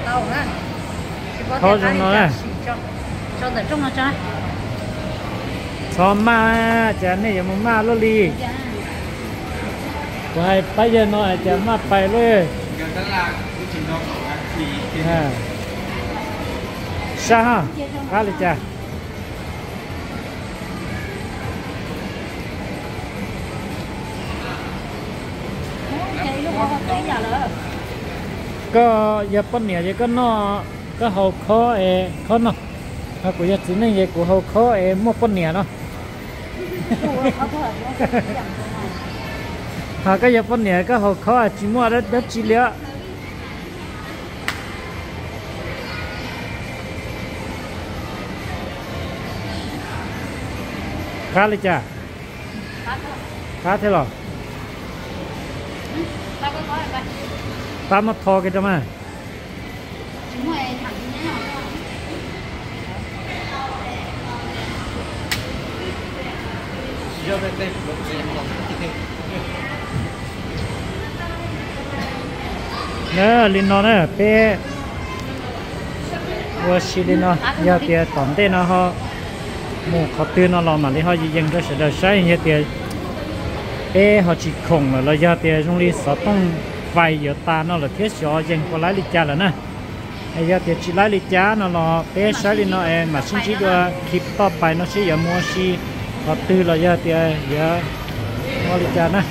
Tau na. Tsis paub tias zoo no na. Txhob maj, cas nej yuav mus maj luaj li. Kuv hais pab yawg no hais tias maj pais luaj. Sab ha, qab li cas? Koj yog poj niam ces koj noj, koj haus khob es khob noj. Ho kuv yog txiv neej ces kuv haus khob es muaj poj niam no. Ho koj yog poj niam koj haus khob tsis muaj dab tsi li. Qab li cas? Qab thiab los? Pab muab tho kiag rau mas. Li no na, peb ua si li no, yog tias tom ntej no ho mus qhov twg no los mam li ho yees rau sawv daws saib, yog tias peb ho tsis khoom lawm los yog tias zoo li xov tooj fais yuav tas no lawm thiab xyov yees puas laib li cas lawm na. Yog tias tsis laib li cas no los peb saib li no es mam sib ntsib dua clip tom ntej no seb yuav mus ua si qhov twg los yog tias yuav ua li cas na.